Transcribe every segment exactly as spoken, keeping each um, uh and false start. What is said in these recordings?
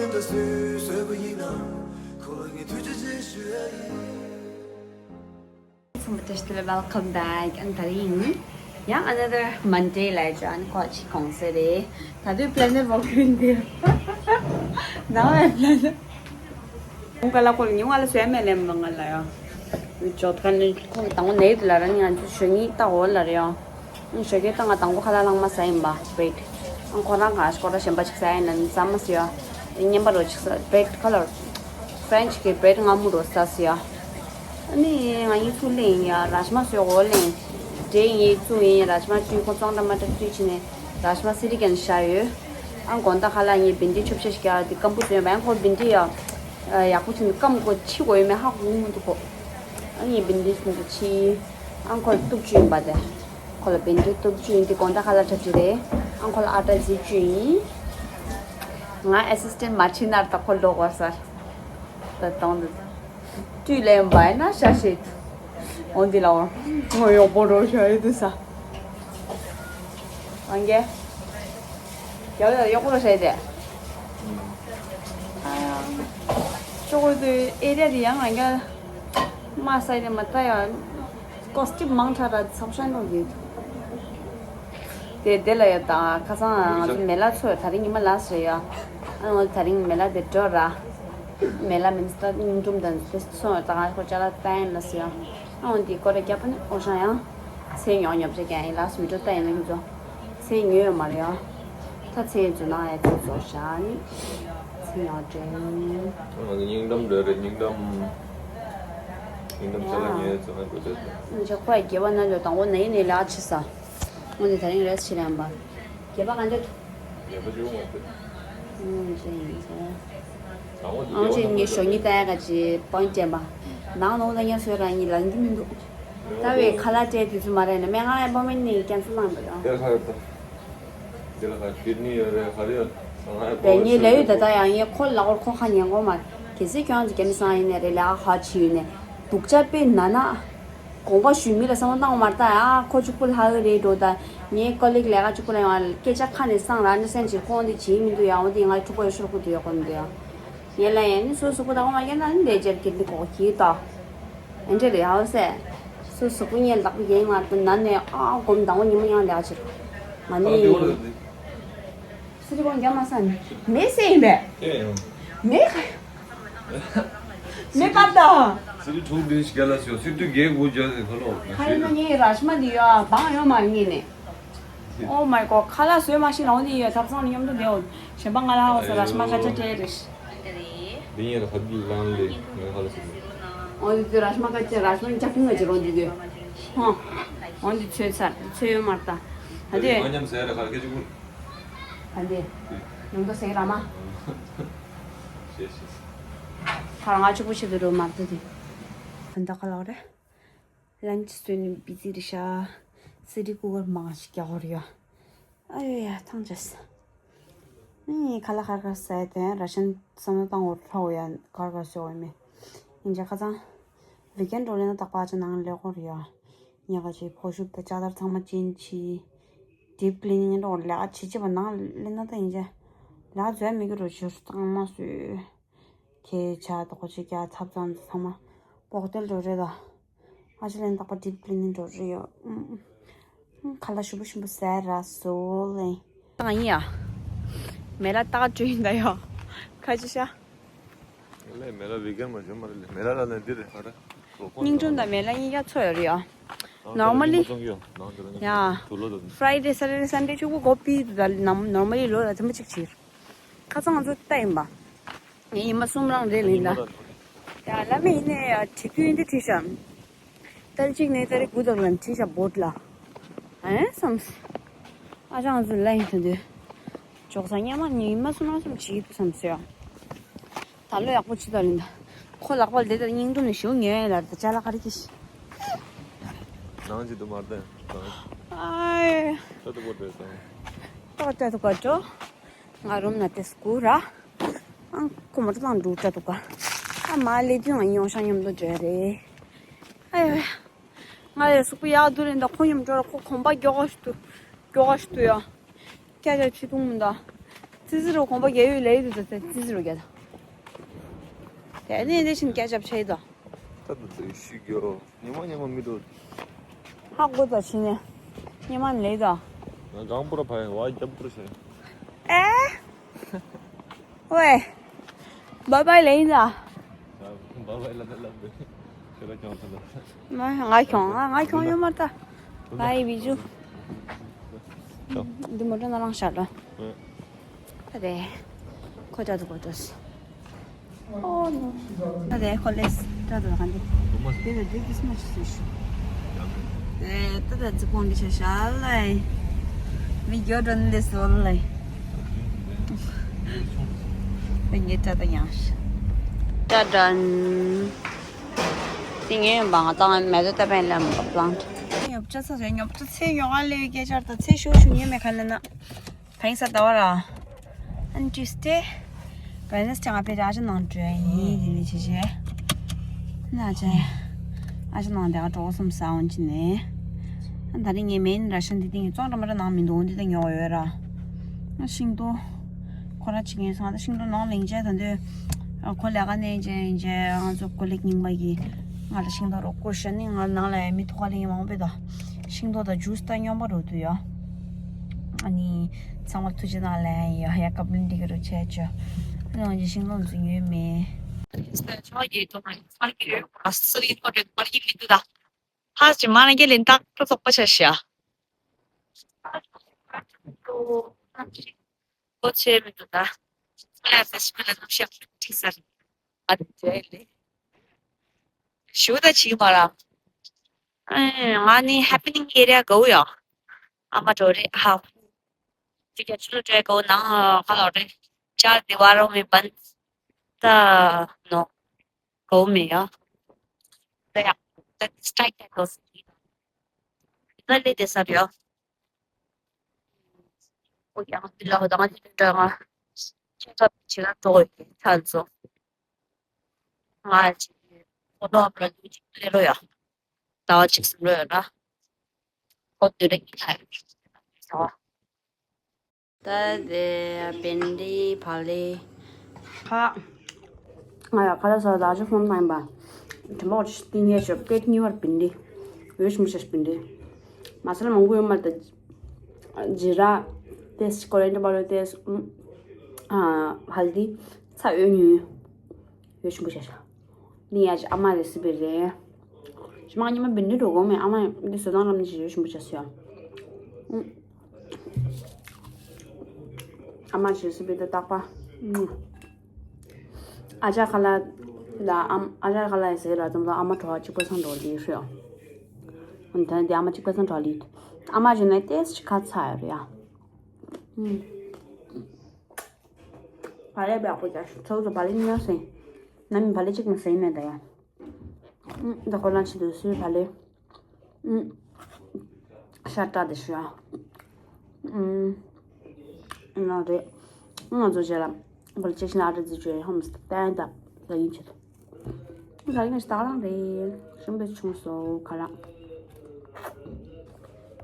ད་སུས་བཟོས་པ་ཡིན་ནམ། ཁོ་ལ་ངས་ཐུགས་རྗེ་ཆེ་ཞུ་ཡ་ཡིན། ཚང་མ་བཀྲ་ཤིས་བདེ་ལེགས། Welcome back. ཨ་ནི་ད་རིང་ཡང་another Monday ལ་ཡོད་ཅོ། ཨ་ནི་ཁོ་ཅིག་གོང་ཟེར་རེད། ད་དུང་Planet Walk ཡིན་དེ། ནའོ་ཨེ་Planet། ཁོང་ཀ་ལ་ཁོ་ཉིན་ང་ལ་བཟོས་མེད་ལེམ་མ་ང་ལ་ཡོ། ཇོ་ཐ་ནི་ཁོང་དང་པོ་ནས་དུ་ལ་ར་ནི་ང་ཚོ་ཞོ་ཉིས་ལྟ་འོ་ལ་རེ་ཡོ། ཞོ་ཁྱེར་ཏང་ང་དང་པོ་ཁ་ལག་ལང་མ་ཟ་ཡིན་པ་bread། ཨང་ཁོ་རང་ག་ཤ་ཁོ་ར་གཞན་པ་ཅིག་ཟ་ཡིན་ན་ནི་ཟ་མ་ཟེར་ཡོ། དེ་བསྙེན་པ་རོ་ཅིག་ཟ། bread ཁ་ལ་French གི་bread མངར་མོ་རོ་ཟ་ཟེར་ཡོ། ཨ་ནི་ང་ཡིན་ཚུགས་ལེན་ཡ་ར་ཤ་མ་ཟོས་འོ་ལེན། འདྲེ་ཡིན་ཚུགས་ཡིན་ར་ཤ་མ་བཀྲུས་ཁོ་གཙང་སྦྲ་མ་སྦྲ་བཀྲུས་ཕྱིན་ནས་ར་ཤ་མ་སི་རི་གན་ཤ་ཡོད། ཨང་དགོང་དག་ཁ་ལག་ངས་བིན་ཏི་ཆུབ་ཤ་ཞིག་ཀྱ་དེ་སྐམ་པོ་ཟོས་ཡོད་མ་ཡང་ཁོ་བིན་ཏི་ཡ་ཡག་པོ་ཕྱིན་ནས་སྐམ་ཁོ་ཕྱི་གོ་ཡོད་མེད་ཧ་གོ་མི་འདུག་ཁོ། ཨ་ངས་བིན་ཏི་ཕྱིན་དུ་ཕྱི། ཨང་ཁོ་ལ་གཏུབ་བཅུག་ཡིན་པ་དེ། ཁོ་ལ་བིན་ཏི་གཏུབ་བཅུག་ཡིན་དེ་དགོང་དག་ཁ་ལག་འཁྲབ་ཀྱི་རེད། ཨང་ཁོ་ལ་ཨ་ཏྲ་བཟི་བཅུག་ཡིན། ང་ཨེ་སི་སི་ཊེན་མ་ཁྲིད་ན་ད་ཁོ་ལོག་བར་ཟེར། ད་དང་དུ་བཀྲུས་ལེན་པ་ཡིན་ན་ཤ་ཤེད། འོན་ཏེ་ལའོ། ངོ་གཡོག་པོ་རོ་ཤ་ཡོད་དུ་ས། ཨང་གེ། རྒྱ་བོད་གཡོག་པོ་རོ་ཤ་ཡོད་དེ། ཨ་ཡ། ཅོ་གོ་དུ་ཨེ་རི་ཡ་དེ་ཡང་ཨང་གེ། མ་ས་ཡི་མ་ད་ཡ། ཀོ་སི་ཊིབ་མང་དྲགས་ར་ཚབ་ཤ་འགྲོ་གི། དེ་དེ་ལ་ཡོད་ད་ཁ་སང་ང་ཚོ་མེ་ལ་ཚོ་ད་རིང་ཉི་མ་ལ་སོ་ཡ། ཨ་ནི་ད་རིང་མེ་ལ་དེ་འགྲོ་ར། མེ་ལ་མིན་སྟ་སྙིང་སྒྲུང་དང་དེ་སོང་ད་ང་ཁོ་ཅ་ལག་ལྟ་ཡིན་ལ་སོ་ཡ། ཨ་འོན་དེ་ཀོ་ར་རྒྱབ་ནི་ཨོ་ཤང་ཡང་། ཚེ་ཉོག་ཉོག་ཅེ་ཀྱང་ཡིན་ལ་སོ་མི་འགྲོ་ལྟ་ཡིན་ན་ཁྱོད་ཚོ། ཚེ་ཉོས་ཡོད་མ་རེད་ཡ། ད་ཚེ་ཡིན་ཚོ་ན་ཡ་ཚེ་ཚོ་ཤ་ནི། ཚེ་ཉོག་དྲན། ང་ཚོ་སྙིང་གཏམ་འདྲ་རེད་སྙིང་གཏམ། སྙིང་གཏམ་ཅ་ལག་ཉོས་ཚོ་ང་འགྲོ་ཚོ། ཁོ་ཡ་རྒྱལ་བ་རྣམས་ལ་དང་པོ་ན་ཡིན་ནས་ལ་ཆི་ས། འོན་ཏེ་ད་རིང་རེས་ཕྱི་རན་པ། རྒྱལ་པོ་ག་འདྲ་འདུག་རྒྱལ་པོ་ཅིག་འོང་སྟེ། ཨུམ་ཅི་ཡིན་ཟེར། དང་པོ་དེ་ཨང་ཅི་རྒྱལ་པོ་ངའི་ཞོགས་ཉི་ལྟ་ཡ་ག་ཅི་པོན་ཅན་པ། ནང་ནོ་ད་ཉ་སོས་ར་ཉི་ལ་འདི་མི་འདུག་ད་བའི་ཁ་ལག་སྤྲད་དུས་ཚོད་མ་རེད་ན་མེ་ང་ཨེ་པོ་མེན་ནི་ཀན་སལ་ལང་འདུག་ཡ། དེ་ལ་ཁ་ཁྱེར་ནི་ཡོད་རེད་ག་རེ་ཡོད། ང་ཨེ་པོ་དེ་ངའི་ལས་ཡོད་ད་ད་ཡང་ངའི་ཁོ་ལ་འོར་ཁོ་ཁ་ཉན་གོ་མ། གལ་སྲིད་ཁྱོད་ཚོ་རྒྱ་མི་སང་ཡིན་ནས་རེད་ལས་ཨ་ཧ་ཆི་ཡོད་ནས། སྡུག་ཅག་པས་ན་ན། དགོངས་པ་ཞུས་མི་ལ་བསམ་བློ་བཏང་བ་མ་རེད་ད་ཡ། ཁོ་གཅིག་པུ་ལྷག་གི་རེད་འགྲོ་ད། ངའི་ཀོ་ལིག་ལས་ཀ་གཅིག་པུ་ལ་ཡོང་བ་སྐད་ཆ་ཁ་ནས་སང་ར་ཨན་ཌར་སི་ཊེན་ཌ་བྱེད་ཁོང་འདི་བྱེད་མི་འདུག་ཡ། འོ་དེ་ང་ཕྲུ་གུ་ཡོད་ཤོར་ཁུ་དུ་ཡོད་ཁོ་མི་འདུག་ཡ། ངས་ལ་ཡ་ནི་སོ་སོ་པོ་ད་ཁོ་མ་རྒྱབ་ན་ནི་ལས་བྱེད་ཀྱི་འདི་གོ་གི་ད། ཨན་ཌར་ལ་ཡ་འོ་སེ། སོ་སོ་པོ་ངས་ལག་པ་རྒྱན་ང་ད་ན་ནས་ཨ་སྒོམ་དང་པོ་ཉི་མ་ཡང་ལས་ཀ་བྱེད་ང་ནི། སི་ཏི་ཀོང་རྒྱ་མ་སན། མེ་སེ་ཡིན་པས། ཨེ་ཡང་། མེ་ཁ། མེ་པ་ད། སི་ཏི་ཐུག་འདི་ཤི་ག་ལ་སི་ཡོ་སི་ཏི་གེ་གུ་ཇ་སི་ཁ་ལོ། ཁ་ཡིན་ན་ངའི་ར་ཤི་མ་འདི་ཡོ་བང་ཡོ་མ་ངེས་ནས། Oh my god ཁ་ལག་བཟོས་མ་ཤེས་ལོང་འདི་ཡོ་ཐབ་ཚང་མཉམ་དུ་ལེའོ། གཞན་པ་ང་ལ་ཧ་བ་ས་ར་ཤི་མ་ཁ་ཆ་ཏྲེ་རེ་ཤི། འདི་ཡིན་ར་ཧ་འདི་ལང་ལེ་ངའི་ཁ་ལ་སི་ཏི། འོ་འདི་ཚོ་ར་ཤི་མ་ཁ་ཆ་ར་ཤི་མ་ཅག་ཕུང་ང་ཅི་རོ་འདི་དེ། ཧོ། འོ་འདི་ཚོས་ཚར་འདི་ཚོས་ཡོ་མར་ད། ཧ་འདི། ང་མཉམ་ཟེར་ར་ཁ་ལ་སྐད་ཅིག་གུ། ཨ་འདི། ནང་དུ་ཟེར་ར་མ། ཤེས་ཤེས། ཁ་ང་གཅིག་པུ་ཆེད་དུ་འགྲོ་མ་ཐུབ་དེ། ཨ་འདི་ག་ལ་རེད། ལན་ཅི་སྟོན་ནི་བི་ཛི་རེད་ཤག་སི་ཏི་ཀུ་ཀར་མང་ཞིག་རྒྱག་དགོས་རེད་ཡ། ཨ་ཡོ་ཡ་ཐང་ཅེས། ནི་ཁ་ལག་ཁ་ཁ་ཟས་དེ་ར་ཤན་བསམ་བློ་བཏང་དགོས་རེད་ཁ་འོ་ཡ་ཁ་ཁ་ཟས་འོ་མེ། ཡིན་ཅག་ཁ་ཚང་། བི་གན་འགྲོ་ལེ་ན་རྟག་པ་ཅི་ནང་ལེགས་དགོས་རེད་ཡ། ཉག་ག་ཅིག་ཕོ་ཤུབས་དང་ལྕགས་དར་ཚང་མ་ཅན་ཆི། ཌིབ་ཀི་ལི་ནིང་འགྲོ་ལས་ཀ་བྱེད་བྱེད་པ་ནང་ལས་ན་ད་ཡིན་ཅེ། ལས་ཀ་བཟོས་མི་དགོས་རོ་ཞུ་བཏང་མ་སུས། ཁྱེད་ཆ་དོ་ཁོ་ཅིག་རྒྱ་ཚབ་ཙང་ཚང་མ་པོག་ཏེལ་འགྲོ་རེད་ད། ཨ་ཅེ་ལན་རྟག་པ་ཌིབ་ཀི་ལི་ནིང་འགྲོ་རེད་ཡོ། ཁ་ལག་ཞུ་བུ་ཞུ་བུ་ཟས་ར་སོ་ལེ། ཏང་ཡ། མེ་ལ་ཏག་ཅུ་ཡིན་ད་ཡོ། ཁ་ཅི་ཤ། ལས་མེ་ལ་བི་གན་མ་བྱུང་མ་རེད་ལས་མེ་ལ་ལ་ལ་འདི་རེད་ཧ་ར། སྙིང་རུམ་དང་མེ་ལ་གཉིས་ཀ་ཚོ་ཡོད་རེད་ཡ། ནོར་མ་ལི། ཡ། ཕྲའི་ཌེ་སེ་ཊར་ཌེ་སན་ཌེ་གཅིག་པུ་གོ་པི་དུ་ད་ནམ་ནོར་མ་ལི་ལོ་ལ་ཐེངས་མ་གཅིག་བྱེད། ཁ་ཚང་ང་ཚོ་ལྟ་ཡིན་པ། ངའི་ཉི་མ་གསུམ་རང་རེད་ལིན་ད། ཡ་ལ་མེ་ཡིན་ནས་ཡ་བྲིས་དུས་འདི་བྲིས་ཤག་ཏལ་གཅིག་ནས་ཏལ་དགུ་དག་ལ་བྲིས་ཤག་བོད་ལ། ཨེ་བསམས། ཨ་ཅག་ང་ཚོ་ལ་ཡིན་ད་འདོད། ཅོག་ས་སྙེ་མ་ཉི་མ་གསུམ་རང་གསུམ་བྱེད་ཀྱི་འདུག་བསམ་སོང་ཡ། ད་ལོ་ཡག་པོ་ཅི་ལྟར་ཡིན་ད། ཁོ་ལག་པ་ལ་དེ་ལྟར་སྙིང་སྒྲོམ་ནས་ཞུ་ཉོས་ཡིན་ལ་ད་ཅ་ལག་ག་རེ་གྱིས། ནང་ཅི་དུ་མར་ལྡན་དང་། ཨའི། ད་དུ་པོ་དེ་དང་། ཏོག་ཏོག་ཏོག་ཏོག་ང་རུམ་ན་དེ་སྐུ་ར། ཨང་ཁོ་མོ་ཏོ་དང་འགྲོ་ཏྲ་དུ་ག་ཨ་མ་ལེ་དུས་ང་ཉོ་ཤ་མཉམ་དུ་འཇོ་རེད། ཨའི། ང་ལས་སུག་པོ་ཡག་དུ་ལེན་ད་ཁོ་མཉམ་འགྲོ་ར་ཁོ་གོམ་པ་མགྱོགས་ཤ་དུ། མགྱོགས་ཤ་དུ་ཡ། ཀྱ་ཀྱ་ཆི་ཐུང་མི་འདའ། ཙི་ཙི་རུ་གོམ་པ་རྒྱག་ཡོད་ལེ་ཡོད་དུ་ཙི་ཙི་རུ་རྒྱག་དང་། དེ་ནས་དེ་བཞིན་སྐད་ཆ་བྱས་དང་། ད་ད་ཙི་ཤི་གྱོ། ཉི་མ་ཉི་མ་མི་འགྲོ། ཧ་གོ་ད་ཕྱི་ནས་ཉི་མ་ལེ་དང་། ང་གང་པོ་ར་ཕ་ཡང་བ་རྒྱབ་པོ་ར་བྱས། ཨེ། ཝེ། བཱའི་བཱའི་ལེ་ཡིན་ད། བཱའི་བཱའི་ལབ་ན་ལབ་དེ། ཁྱོད་ར་ཁྱོང་ཐུབ་ན། མ་ང་ཁྱོང་ང་ང་ཁྱོང་ཡོད་མ་རེད་ད། བཱའི་བི་ཇུ། འདི་མོ་ཊ་ནང་ལངས་ཤག་ལ། ད་དེ། ཁོ་ད་དུ་གོ་ཏོས། ཨོ་ནོ། ད་དེ་ཁོ་ལེས་ད་དུ་ག་འདི། དེ་ད་དེ་ཁྲིས་མ་སི་སུ་ཤི། ཨེ་ད་ད་ཙི་ཀོང་འདི་ཤ་ཤ་ལའི། མི་གྱོད་འདི་སོ་ལའི། ད་ངས་ད་ད་ཡང་ཤི། ད་ད་ན། དེ་ངས་འབངས་དང་མེ་ཏོག་ད་པན་ལ་མ་པ་པླང་། ཉོབ་ཆ་ཚ་ཉོབ་ཆ་ཚེ་ཉོ་ག་ལེ་སྐད་ཆར་ད་ཚེ་ཤོ་ཤུ་ཉེ་མེ་ཁ་ལ་ན། ཕ་ཡིན་ས་ད་བ་ར། ཨན་ཊུས་ཌེ། ཝེ་ནེས་ཌེ་ང་ཕེ་ར་ཨ་ཅག་ནང་འགྲོ་ཡིན་དེ་ནས་ཆེ་ཆེ། ན་ཅེ། ཨ་ཅག་ནང་དེ་ག་གྲོགས་སོམ་ས་འོན་ཅི་ནས། ཨ་ད་རིང་ངའི་མེན་ར་ཤན་འདི་ཏིང་ཙོང་ར་མ་ར་ནང་མི་འདུག་འདི་ད་ཉོ་ཡོད་ར། ཨ་ཤིང་ཏོ། ཁོ་ར་ཅི་ངས་སང་ད་ཤིང་ཏོ་ནང་ལེང་ཅེ་ད་འདོད། ཨ་ཁོ་ལས་ཀ་ནས་ཅེ་ཡིན་ཅེ་ང་ཚོ་ཀོ་ལེག་རྙིང་པ་གི་ང་ལ་ཤིང་ཏོ་རོགས་སྐོར་ཤ་ནི་ང་ནང་ལ་ཡ་མི་ཐོག་ཁ་ལེང་མང་པོ་ད། ཤིང་ཏོ་ད་ཇུས་ད་སྙོམས་པ་རོ་དུ་ཡ། ཨ་ནི། ཚང་མ་ཐུགས་རྗེ་གནང་ལན་ཡོད་ཡ་སྐབས་ལན་འགྲིག་རུ་ཆད་ཆོ། ཨ་ནི་ང་ཅི་ཤིང་ཏོ་འཛུལ་ཡོད་མེད། ཧ་ཅི་མ་ན་གེ་ལེན་ཏག་ཏུ་ཚོགས་པ་ཆ་ཤ། ཀོ་ཆེ་མི་འདུག་ད། ཨ་ལ་ས་ཤི་མ་ལ་ནམ་ཤག་ཏིག་ས་རི། ཨ་དེ་ལེ། ཞུ་ད་ཆི་མ་ར། ཨེ་ང་ནི་ཧེ་པི་ནིང་ཨེ་རི་ཡ་གོ་ཡ། ཨ་མ་འགྲོ་རེད་ཧ། ཅི་ག་ཆུ་ལ་འགྲོ་གོ་ནང་ཁ་ལོ་རེད། ཅར་དེ་བ་རོ་མི་བན། ད་ནོ། གོ་མི་ཡ། ད་ཡ། ད་སྟྲེག་ད་གོ་སི། ད་ལེ་དེ་ས་རེད། ཨོ་ཡང་དེ་ལ་ཧོ་ད་ང་ཅི་འདྲ་ང་། ཁྱེད་ཚོ་ཕྱི་ལ་འགྲོ་ཡི་ཐལ་ཚོ། ང་ཅི་ཁོ་ཐོག་ལ་ལུས་ཅིག་ལེ་རོ་ཡ། ཟླ་བ་གཅིག་གསུམ་རེ་ཡོད་ན། ཁོ་དུས་རེ་གཉིས་ལྷག་ཡོད་ཟླ་བ། ད་དེ་བེན་ཌི་བ་ལེ། ཁ། ང་ཡ་ཁ་ལ་ས་ད་ཅི་ཧོན་མ་ཡིན་པ། དྲི་མོག་ཅི་སྟེང་ངེས་ཆོ་པེད་གཉིས་བར་བེན་ཌི། འོས་ཤིང་བྱས་བེན་ཌི། མ་ས་ལ་མང་པོ་ཡོད་མ་ད། ཇི་ར། ཏེས་ཀོ་རེན་ཌི་པའོ་ཌར་ཏེས། ཨ། ཧལ་དི། ཚ་འོས་ཉུང་། འོས་ཤིང་བྱས། འདི་ཡ་ཅི་ཨ་མ་རེ་སི་པི་རེད། ཞི་མ་ཉི་མ་བིན་འདི་འགྲོ་གོ་མེད་ཨ་མ་འདི་བཟོ་སྟངས་རམ་ནི་ཞི་ཞི་མོ་བྱ་སོ་ཡ། ཨ་མ་ཞི་སི་པི་ཏི་རྟག་པ། ཨ་ཅག་ཁ་ལ་ལ་ཨམ་ཨ་ཅག་ཁ་ལ་ཟེར་ལ་ཙམ་ལ་ཨ་མ་གྲོགས་གཅིག་པ་སང་འགྲོ་ལི་ཧྲི་ཡ། ཨ་ད་འདི་ཨ་མ་གཅིག་པ་སང་འགྲོ་ལི། ཨ་མ་ཞི་ནས་ཏེས་ཅི་ཁ་ཚ་ཡ་རེད་ཡ། བ་ལེ་བ་ཡག་པོ་རྒྱག་ཤོག་ཚོགས་ཚོ་བ་ལེ་ཉོ་སེ། ནམ་བ་ལེ་གཅིག་ནས་ཟེ་ནས་ད་ཡ། ཨུམ། ད་ཁོ་རང་ཆེད་དུ་སུའི་བ་ལེ། ཨུམ། ཤ་ཏྲ་དེ་ཤོ་ཡ། ཨུམ། ཨ་ན་རེ། ང་ཚོ་བྱས་ལ། བ་ལེ་གཅིག་ཤི་ན་ཨ་ཏྲ་ཙི་བྱོས་ཧམ་སྟན་ད། ད་ཡིན་ཆེད་དུ། ད་ཡིན་ཆེད་དུ། ད་ཡིན་ཆེད་དུ་ད་རང་རེ། ཤིང་པེ་ཆུང་སོ་ཁ་ལ།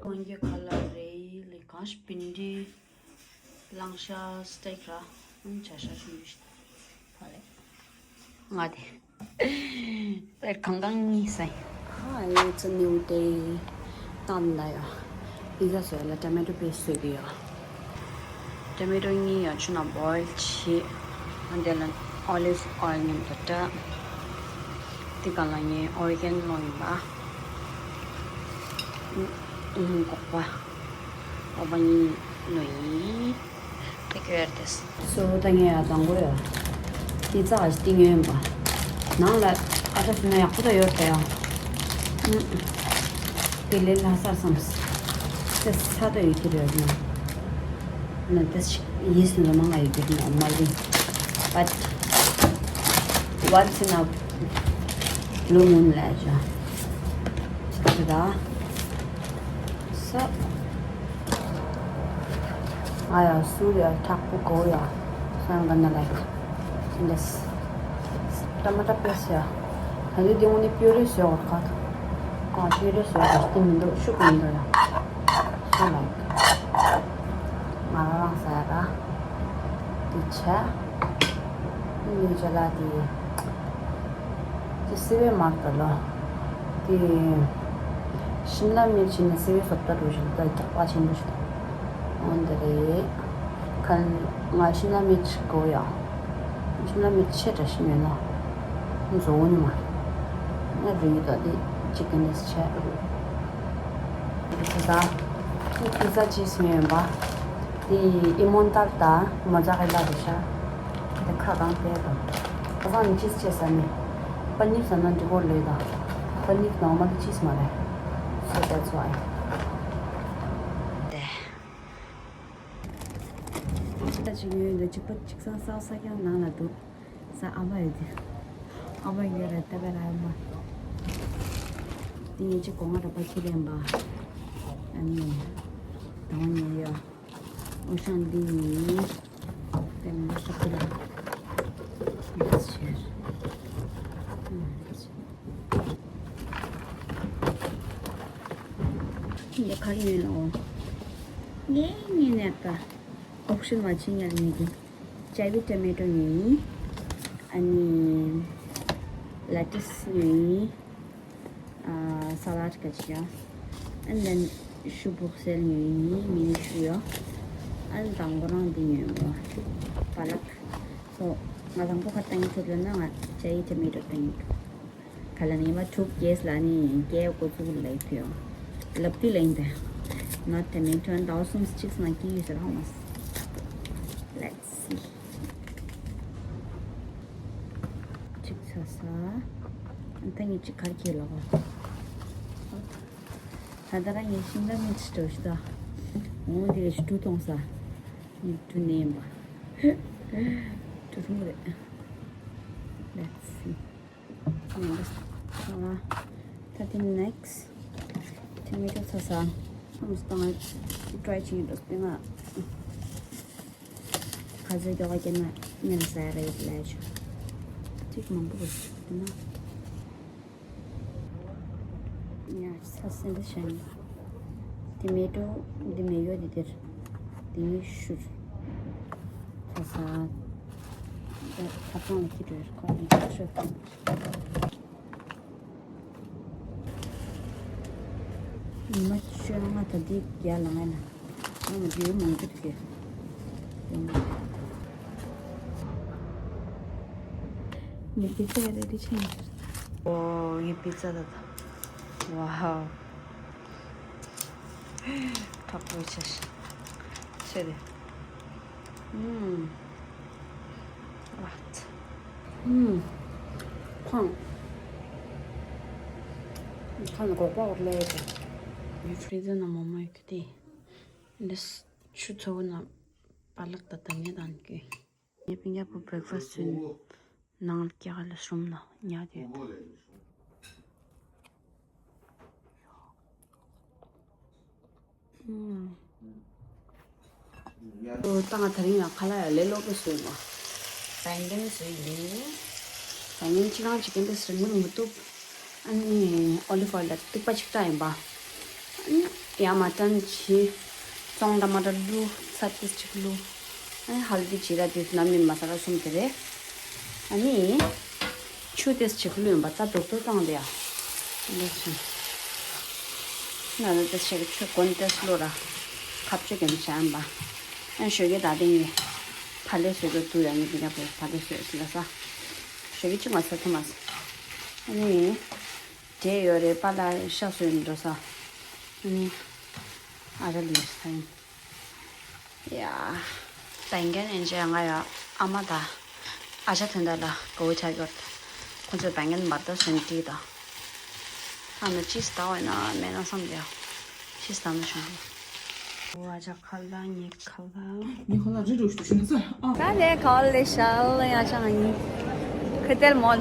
ཁོང་གི་ཁ་ལ་རེ་ལི་གང་ཤི་པིན་ཏི། ལང་ཤ་སི་ཊེག་ར། ཨང་ཆ་ཤ་ཤུ་ཡུ་ཤི། ཧ་ལེ། ང་དེ། དེར་གང་གང་གཉིས་ཟེ། ཧ་ལེ་ཙི་ནིའུ་ཏེ། ཏན་ད་ཡ། པི་ཛ་བཟོས་ལ་ཊོ་མེ་ཊོ་པེ་སི་བཟོས་ཀྱི་ཡོད། ཊོ་མེ་ཊོ་གཉིས་ཡ་ཆུ་ནང་བོའིལ་བྱས། ཨ་འདི་ལ་ཨོ་ལིབ་ཨོའིལ་མཉམ་དུ་བཀྲ། དེ་ག་ལ་ངས་ཨོ་རི་གན་ལོ་ཡིན་པ། ཨུམ། སྒོག་པ། སྒོག་པ་གཉིས་ལོ་ཡིན། ད་ཁྱོད་ཡར་ཏེས། སོ་ད་ངས་ཡ་དང་པོ་ཡ། དེ་ཙག་ཞིག་ཏིང་ཡོད་པ། ནང་ལ་ཨ་ཏ་ཟིན་ན་ཡག་པོ་ད་ཡོད་ད་ཡ། ཨུམ། དེ་ལས་ལྷ་སར་བསམས། ཏེ་ས་ད་ཡོད་ཀྱི་རེད་ན། ན་ཏེ་ཞིག་ཡིས་ནི་ལོ་མང་ང་ཡོད་ཀྱི་རེད་ན་མ་ཡིན། But once in a blue moon ལ་ཡ། ཅི་ད་ཅི་ད། ས། ང་ཡ་སུ་ཡ་དྲག་པོ་གོ་ཡ། སང་ག་ན་ལ་ཡ། འདི། ཊ་མ་ཊ་པེ་སི་ཡ། ད་འདི་འདི་ངོ་ནི་པིའུ་རེ་བཟོས་འོ་ཁ། ཨ་པིའུ་རེ་བཟོས་འོ་ཁ་སྟེ་མི་འདུག་ཤུགས་མི་འདུག་ཡ། སུ་ལ་ཡ། ང་རང་རང་ཟ་ཡ་ད། བྱས། ཨ་ནི་ཅ་ལག་དེ། དེ་སེ་བའི་མར་ད་ལོ། དེ། ཤིམ་ལ་མིར་བྱས་ནས་སེ་བའི་སོབ་ད་རུ་ཞིག་ད་རྒྱགས་པ་ཆེན་པོ་ཞིག་འོ་འདི་རེད། ཁ་ང་ཤིམ་ལ་མིར་ཅིག་དགོས་ཡ། ཤིམ་ལ་མིར་ཆེ་དྲགས་ཤིག་ཡོད་ན། བཟོ་འོ་ནི་མ། ང་རུས་ད་དེ་ཅིག་གི་ནས་ཆེ། དེ་ད། ཁུ་ཚ་ཅིག་སེ་ཡོད་པ། དེ་ཨི་མོན་ཏར་ད་མོ་ཛ་རེ་ལ་རེད་ཤག་དེ་ཁ་གང་བལྟས་དང་། ཁ་སང་ནི་ཅིས་བྱས་ས་ནི། པ་ནིར་ཟ་ན་འགྲིག་གོ་ལོས་དང་། པ་ནིར་ནོར་མལ་ཅིས་མ་རེད། So that's why. ད་ཅིག་ཡོད་འདི་ཅིག་པ་ཅིག་སང་སང་ས་ཀྱང་ནང་ལ་འདུག་ས་ཨ་མ་ཡོད་དེ། ཨ་མ་ཡོད་རེད་ད་པ་ར་ཨ་མ། དེ་ངས་ཅིག་གོང་ང་ར་པ་ཁྱི་ལེན་པ། ཨ་ནི། དང་ཉེ་ཡོད། འོ་ཤང་འདི་ཡིན། དེ་མི་ཤོག་གི་ལ། ཡོད་ཆེར། འདི་ག་རེ་ཡིན་ནོ། ངས་ངས་ནས་ད། ཨོག་ཤིན་མ་ཕྱིན་ཡར་ཉེ་གི། ཅ་བི་ཊ་མེ་ཊོ་ཉོས་ཡིན། ཨ་ནི། ལ་ཏིས་ཉོས་ཡིན། ཨ། ས་ལ་ཌི་ག་ཅི་ཡ། And then ཤུ་བོག་སེལ་ཉོས་ཡིན། མི་ནི་ཤུ་ཡོ། And དང་པོ་རང་འདི་ཉོས་མོ། པ་ལག So ང་དང་པོ་ཁ་བཏང་གི་ཐུབ་ལ་ན་ང་ཅ་ཡི་ཊ་མེ་ཊོ་བཏང་གི་འདུག་ག་ལ་ནི་མ་ཐུབ་གེས་ལ་ནི་ཀའི་འགོ་ཚུགས་ལ་ཡི་ཐུ་ཡོ། ལབ་ཏི་ལ་ཡིན་པས། Not tomato and ཟླ་བ་གསུམ་གཅིག་སང་སྐྱིད་ཡོད་ཟེར་ཧ་མ་སི། Let's see. གཅིག་ཚ་ས། ཨ་ད་ངས་གཅིག་གར་ཁྱེར་ལ་གོ། ད་ད་ར་ངས་ཤིང་ལ་མི་ཅི་སྤྲོ་ཞིག་ད། འོང་དེ་ལས་ཤི་ཀྲུ་གཏོང་ས། ངས་ཀྲུ་ནེམ་པ། ཀྲུ་ཐུང་རེད། Let's see. ད་དེ་next tomato ཚ་ས། ཁམས་སྟངས་try བྱེད་ཡོད་པ་ང་། ཁ་ཟས་མགྱོགས་པ་སྐྱེས་ན་ཉིན་ཟ་རེད་ལས་ཆོག་གཅིག་མང་པོ་རེད་ཆོག་དེ་ན། ཡ་ས་སེ་འདི་བྱས་ནས། དེ་མེ་ཏོ་འདི་མེ་ཡོད་དེ་དེར། དེ་མི་ཤུར། ས་ས། ད་ཐབ་ཚང་ལ་ཁྱི་འགྲོ་ཡར་ཁོ་ཡང་ཤོད། ཉི་མ་ཤོད་ན་ང་ད་འདི་རྒྱ་ལ་ང་ན། ང་མ་འདི་མང་པོ་དེ་གས། ངས་པི་ཙ་རེ་ཌི་བྱས་ནས། ཨོ་ངའི་པི་ཙ་ད་ད། Wow. དྲག་པོ་ཆེ་ཤི། ཆེ་རེད། ཨུམ། What? ཨུམ། ཁོང་། ཁོང་ལ་སྒོག་པ་འོར་ལས་ཀྱི། ངའི་ཕི་རི་ཛར་ནང་མོག་མོག་ཡོད་གི་དེ། འདི་ཆུ་ཚ་བོ་ནང་པ་ལག་ད་ད་ངས་དང་གི། ངའི་སྤུན་ཀྱག་པོ་breakfast བཟོས་ནས་ནང་ལ་སྐྱེལ་ག་ལ་ཤོམ་ལ་ཉལ་དེ། ཨོ་ད་ང་དེ་རིང་ཡང་ཁ་ལག་ཡང་ལས་སླ་པོ་བཟོས་པ། བེང་གན་བཟོས་ཡིན། བེང་གན་གཅིག་རང་གཅིག་གན་དེ་ཟེར་མི་མི་ཐུབ། ཨ་ནི་ཨོ་ལིབ་ཨོ་ཡིལ་ལ་ཐིགས་པ་གཅིག་བཏགས་ཡིན་པ། ཨ་ནི་ཡང་མ་ཊན་བྱས། ཙོང་ཊ་མ་ཊ་བླུགས། ཚྭ་ཏོག་ཙམ་བླུགས། ཨ་ནི་ཧལ་དི་ཇི་ར་དེ་ནམ་ཡིན་མ་ས་ལ་གསུམ་དེ་རེད། ཨ་ནི་ཆུ་ཏོག་ཙམ་བླུགས་ཡིན་པ། ད་རྡོག་རྡོག་བཏང་དེ་ཡ། འདི་ཆུ་ན་ད་ཏོག་ཙམ་ཆུ་གོན་ཏོག་ཙམ་བླུགས་ར། ཁ་བཅད་གན་བྱ་ཡིན་པ། ཨ་ནི་ཞོགས་ཀས་ད་དེ་ངས་ཕ་ལེ་བཟོས་དུ་དུ་ཡ་ངས་དེ་འདྲ་པོ་ཕ་ལེ་བཟོས་ལ་ས། ཞོགས་ཀས་གཅིག་མ་ཟ་ཐུབ་མ་སོང་། ཨ་ནི། འབྲས་ཡོད་རེད་པ་ལ་ཤ་བཟོས་ནས་འགྲོ་ས། ཨ་ནི། ཨ་ར་ལུས་ས་ཡིན། ཡ། བེང་གན་ཡན་ཆད་ང་ཡ་ཨ་མ་དང་ཨ་ཅག་དེ་འདྲ་ལ་དགའ་བོ་ཆགས་ཡོད། ཁོ་ཚོས་བེང་གན་མར་ད་སོན་ཏི་དང་། ཨ་མ་ཅིས་ལྟ་བ་ན་མེད་ན་བསམ་ཡ། ཅིས་ལྟ་ན་བྱུང་། ཨ་ཅག་ཁ་ལ་ཉེ་ཁ་ལ། ཉེ་ཁ་ལ་རི་རུ་ཞུ་ཞུ་ནི་ཚ་ཨ། ད་ལས་ཁ་ལས་ཤ་ལ་ཡ་ཅང་ཡིན། ཁ་ཏེལ་མོལ།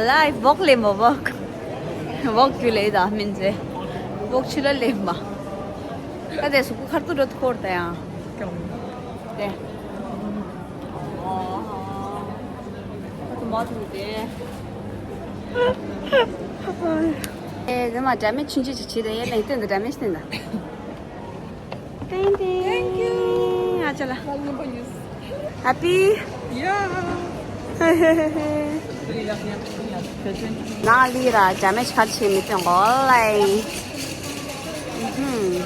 ལའི་བོག་ལེ་མོ་བོག་བོག་ཅུ་ལེ་ད་མིན་ཚེ། བོག་ཆུ་ལ་ལེ་མ། ད་དེ་སུ་ཁར་ཏུ་རོ་ཐོར་ད་ཡང་། དེ། ཨ་ཏུ་མ་ཐུ་དེ། ཨེ་དེ་མ་འདྲ་མེད་ཆུང་ཆུང་ཅིག་བྱེད་དེ་ཡེ་ལེ་སྟེང་དུ་འདྲ་མེད་སྟེང་ད། ཏེང་ཏེང་། Thank you. ཨ་ཅག་ལ། Happy? Yeah. ང་ལི་ར་ཇ་མེ་ཆ་ཆེ་མི་ཏོན་གོ་ལའི། ཧུམ།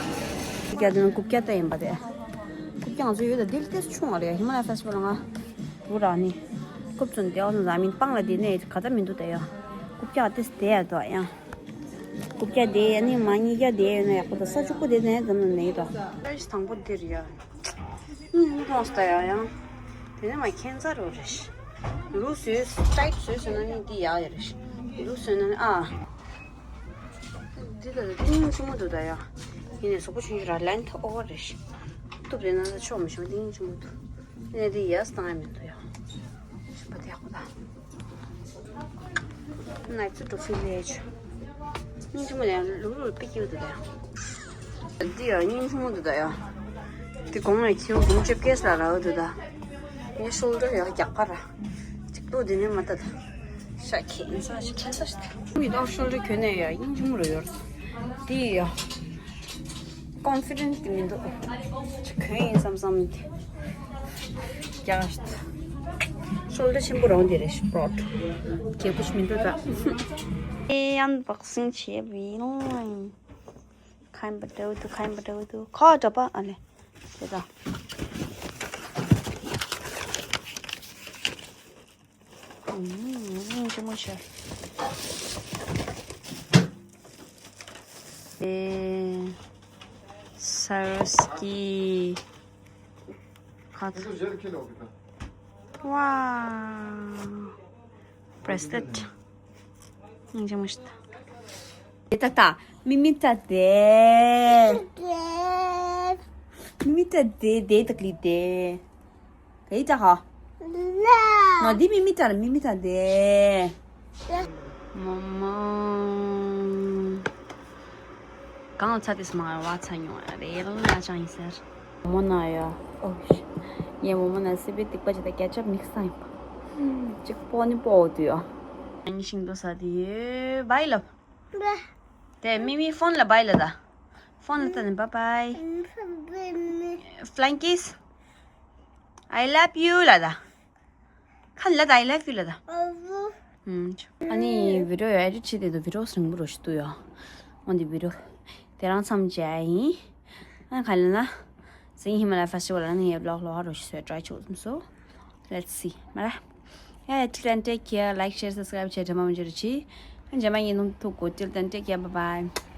རྒྱ་དུ་ན་རྐུབ་བཀྱག་ལྟ་ཡིན་པ་དེ། རྐུབ་བཀྱག་ང་ཚོ་ཡོད་ད་དེ་ལྟས་ཆུང་བ་རེད། ཧི་མ་ལ་ཡ་ཕེ་སི་ཊི་བལ་ལ་ང་བུ་ར་ནི། རྐུབ་ཚོན་དེ་འོ་ན་མིན་སྤང་ལ་དེ་ནས་ག་ད་མི་འདུག་ད་ཡ། རྐུབ་བཀྱག་ལྟས་དེ་ཡ་དོ་ཡ། རྐུབ་བཀྱག་དེ་ཡ་ནི་མ་གཉིས་བཀྱག་དེ་ཡ་ཡོད་ན་ཡག་པོ་ད་ས་ཆུ་ཀུ་དེ་ནས་འཛམ་ལ་ནས་ཡོད་ད། ཕེ་རི་སི་དང་པོ་འདིར་ཡ། ཨུམ་ཀོང་སྟ་ཡ་ཡང་། དེ་ནས་མ་ཁྱད་མཚར་རོ་རེ་ཤི། ལུག་བཟོས་ཊའིཊ་བཟོས་ཟེར་ན་ནི་འདི་ཡག་ཡ་རེ་ཤི། ལུག་བཟོས་ན་ནི་ཨ། འདི་ལ་ཏིང་ངེ་འཛོམས་མོ་འདུག་ད་ཡ། ཡིན་ནས་གཟུགས་པོ་ཆུང་ཆུང་ར་ལན་ཐོ་ཨོ་བར་རེ་ཤི། གཏུབ་རེ་ན་ད་ཆོག་མི་ཤོང་ཏིང་ངེ་འཛོམས་མོ་འདུག་དེ་ནས་འདི་ཡས་བཏང་ཡ་མི་འདུག་ཡ། ཞིམ་པ་དེ་ཡག་པོ་ད། ནག་ཚོ་འགྲོ་ཕི་ལས་ཆུ། སྙིང་རྗེ་མོ་ཡང་ལུག་ལུག་པི་ཀིའུ་འདུག་ད་ཡང་། འདི་ཡང་སྙིང་རྗེ་མོ་འདུག་ད་ཡང་། འདི་གོང་ནས་ཁྱེའུ་གོང་ཅེབ་ཀེས་ལ་རག་འདུག་ད། ངའི་ཤོལ་ཌར་ཡང་རྒྱག་པ་ར། གཅིག་པུ་འདི་ནས་མ་ལྟ་ད། ཤ་ཁེན་ས་ཤ་ཁེན་ས་ཤ། མི་དང་ཤོལ་ཌར་གྱོན་ནས་ཡང་སྙིང་རྗེ་མོ་རུ་ཡོར། འདི་ཡང་། ཀོན་ཕི་ཌེན་ཊི་དེ་མི་འདུག་ཅི་གོན་ཡིན་བསམ་བསམ་དེ། རྒྱག་ཤོལ་ཌར་ཆེན་པོ་རང་དེ་རེད་ཤི་པྲོ་ཊི། རྒྱལ་པོ་ཞིག་མི་འདུག་ད། ཨེ་ཨན་བོག་སིང་བྱེད་པ་ཡིན། ཁན་པ་འདྲ་བོ་འདུག་ཁན་པ་འདྲ་བོ་འདུག་ཁ་བ་འདྲ་པ་ཨ་ལེ། དེ་ད། ཨུམ། ཅི་མོ་ཤ། ཨེ། སར་སི་ཀི། ཁ་ཐུ། ཝའོ། བྷེ་རེ་སི་ལེ་ཊི། ཅི་མོ་ཤ། དེ་ད་ད། མི་མི་ད་དེ། མི་མི་ད་དེ་དེ་ད་ཀླི་དེ། ག་ཡི་ད་ཧ། ང་འདི་མི་མི་ད་ར་མི་མི་ད་དེ། མོ་མོ། གང་ཚ་དེ་སྨ་བ་ཚ་མྱོང་རེད་ལ་ཅང་ཡིན་ཟེར། མོ་ན་ཡ། ཨོ། ངས་མོ་མོ་ན་སི་པི་ཏིག་པ་ཅི་ད་ཀེ་ཅབ་མིག་སང་ཡིན་པ། གཅིག་པོ་ནི་པོ་འོ་དུ་ཡ། ཨ་ནི་ཤིང་ཏོ་ས་དེ་ཡོད་བའི་ལབ། དེ་མི་མི་ཕོན་ལ་བའི་ལ་ད། ཕོན་ལ་ད་ནི་བ་བའི། Flying kiss. I love you ལ་ད། ཁ་ལ་ད་I love you ལ་ད། ཨ་ནི་བི་ཌི་ཡོ་ཨེ་ཌིཊ་བྱེད་དེ་དུ་བི་ཌི་ཡོ་རིང་པོ་རོ་ཞིག་འདུག་ཡ། འོན་ཏེ་བི་ཌི་ཡོ་དེ་རང་མཚམས་བྱས་ཡིན། ཨ་ཁ་ལ་ན། སིང་ཧི་མ་ལ་ཡ་ཕེ་སི་ཊི་བལ་ལ་ནི་ངའི་བི་ལོག་ལོ་ཧ་རོ་ཞིག་བཟོས་ཊི་རའི་བྱེད་འོ་སོ། Let's see མ་ར། Yeah, till then take care, like, share, subscribe བྱེད་དྲི་མ་མི་འཇུ་རུ་ཆི། རྗེས་མ་ཡིན་ནོ་ཐུག་གོ། Till then take care, bye bye.